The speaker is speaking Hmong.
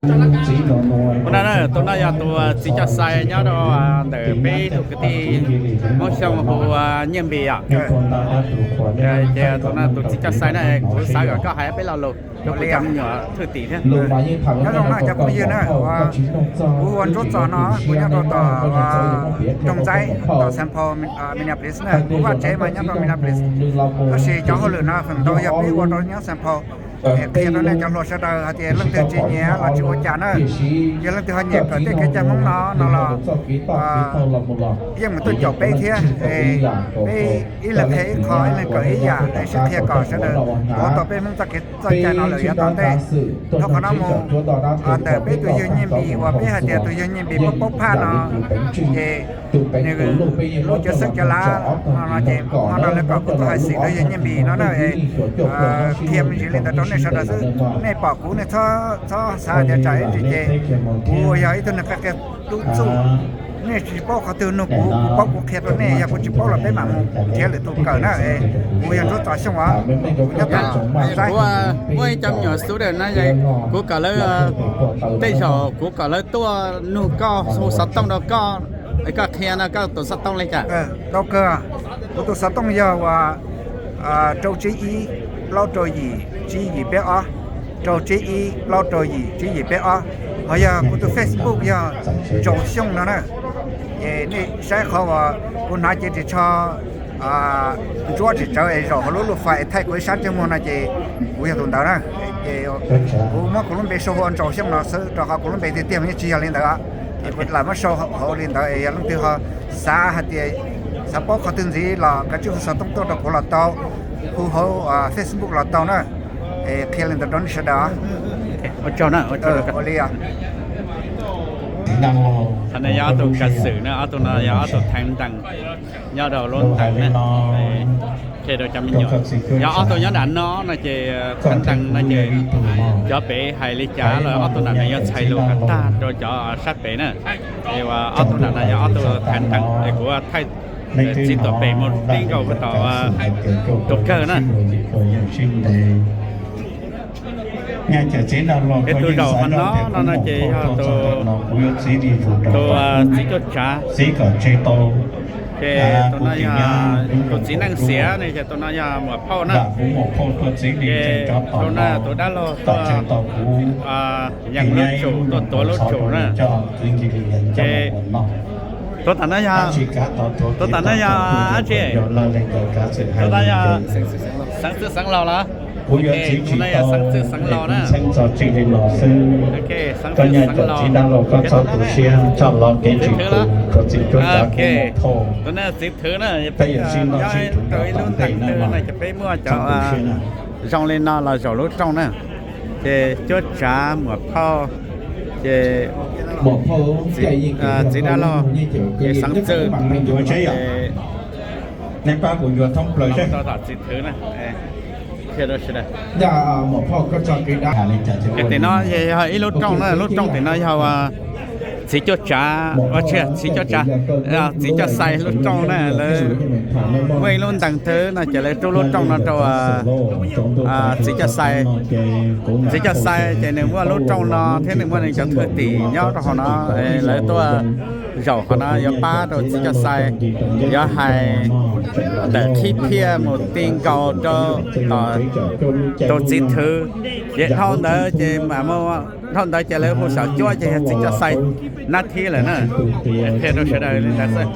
Ua no, tus no yog tus txiv coj xais nyob rau ntawm peb tus kwv tij Hmoob Xyooj hu Nyiaj Npis yom. Ces tus no tus txiv coj xais na, kuv xav kom koj hais peb lo lus rau kuv cov me nyuam thwj tim thiab. Nyob zoo na cov phooj ywg na, kuv ua Ntsuab Txos no, kuv nyob rau tom Nroog Ntxaib, tom Saint Paul, Minneapolis na, kuv vaj tsev mas nyob rau Minneapolis. Tab sis cov hauj lwm no feem ntau yog peb ua rau nyob Saint Paul. Es qhia rau nej cov hluas sawv daws hais tias leej twg tsis nyiam los tsis ua cas na, yog leej twg ho nyiam kawm tej kev cai Hmoob no no los yeej mus tuaj caum peb thiab. Peb ib leeg qhia ib qho, ib leeg kawm ib yam, es sib qhia kom sawv daws paub tau peb Hmoob txoj kev txoj cai no lawm yav tom ntej. Dhau qhov no mus, ntawm peb tus yawg Nyiaj Npis uas peb hais tias tus yawg Nyiaj Npis paub paub phaj no, ces nws lub cov xeeb cov lav no no ces hmo no lawv kom kuv tuaj hais xwm rau yawg Nyiaj Npis no na, qhia me ntsis li ntawd rau nej sawv daws xwb. Nej pom kuv nej txhob xav tias tsam ib ntsis ces kuv yog ib tug neeg qia qia tub txuj, nej tsis paub qhov twg nug kuv, kuv paub kuv qhia rau nej, yog kuv tsis paub los peb mam mus nrhiav lwm tus kawm na. Kuv yog Ntsuab Txos Xyooj os, kuv nyob tom Nroog Ntxaib. Kuv muaj ib cov me nyuam xub dawm na, kuv kom lawv, tej zaum kuv kom lawv tuaj nug koj, hu xov tooj rau koj, koj qhia no, koj tus xov tooj li cas? Tau kawg, kuv tus xov tooj yog uas rau tsib ib plaub rau yim tsib yim peb ob, rau tsib ib plaub rau yim tsib yim peb ob. Ho yog kuv tus Facebook yog Ntsaus Xyooj no na. Ces nej saib qhov uas kuv hnav cev ris tsho ntsuab tsis tsawv es zaum hauv lub lub fais thaij kuv ib sab ntsej muag no ces kuv yog tus ntawd na. Ces kuv muab kuv lub npe sau hu ua Ntsaus Xyooj no xwb, rau qhov kuv lub npe tiag tiag mas yeej tsis yog li ntawd. Ces kuv lam muab sau hauv li ntawd es yog leej twg ho xav hais tias xav paub qhov twg ntxiv los kav tsij hu xov tooj tuaj rau kuv los tau, hu hauv Facebook los tau na. Es qhia li ntawd rau nej sawv daws. Ua tsaug na, ua tsaug. Ua li os. Qhov no yog ob tug kav xwm na, ob tug no yog ob tug theev ntees nyob rau lub ntees na. Qhia rau cov me nyuam, yog ob tug nyob nram no no ces theev ntees no ces cov pem hais li cas los ob tug nram no yuav txhais lus kom tag rau cov sab pem na. Es uas ob tug nram no yog ob tug theev ntees es kuv thaij txiv tuam pem mus tib nkaus tom rau kawg na. Es tus zaum qhov no no no ces yog tus, tus txiv cuaj tsav, ces tus no yog tus txiv neej xiav ne, ces tus no yog muam phauj na. Ces tus no tus dab laug tuaj yees lub tsum, tuaj tuav lub tsum na. Ces tus tam no yog, tus tam no yog dab tsi? Tus no yog Xeev Txwj Xeev Laus los? Tus no yog Xeev Txwj Xeev Laus na. Xeev Txwj Xeev Laus, tus no yog txiv thwv na, nyob rau ib lub ntees twg no ces peb muaj cov zoo li no los zaum lub rooj na. Ces cuab tsav, muam phauj, ces txiv dab laug, ces Xeev Txwj, ces txiv thwv na. Tim no yog ib lub rooj na, lub rooj tim no yog txiv cuaj tsav, ua tsis yog txiv cuaj tsav, txiv coj xais lub rooj na. Lawv muaj ib lub ntees twg no ces lawv rub lub rooj no rau txiv coj xais. Txiv coj xais ces nws muaj lub rooj no thiab nws muaj nws cov thwj tim nyob rau hauv no. Lawv tuaj zaum qhov no yuav pab rau txiv coj xais, yuav hais ntawm qhib phiaj mus ti nkaus rau, rau txiv thwv. Ces dhau ntawd ces mam, dhau ntawd ces lawv hu xyaum cuab ces yog txiv coj xais nab thib lawm na. Qhia rau sawv daws li ntawd xwb.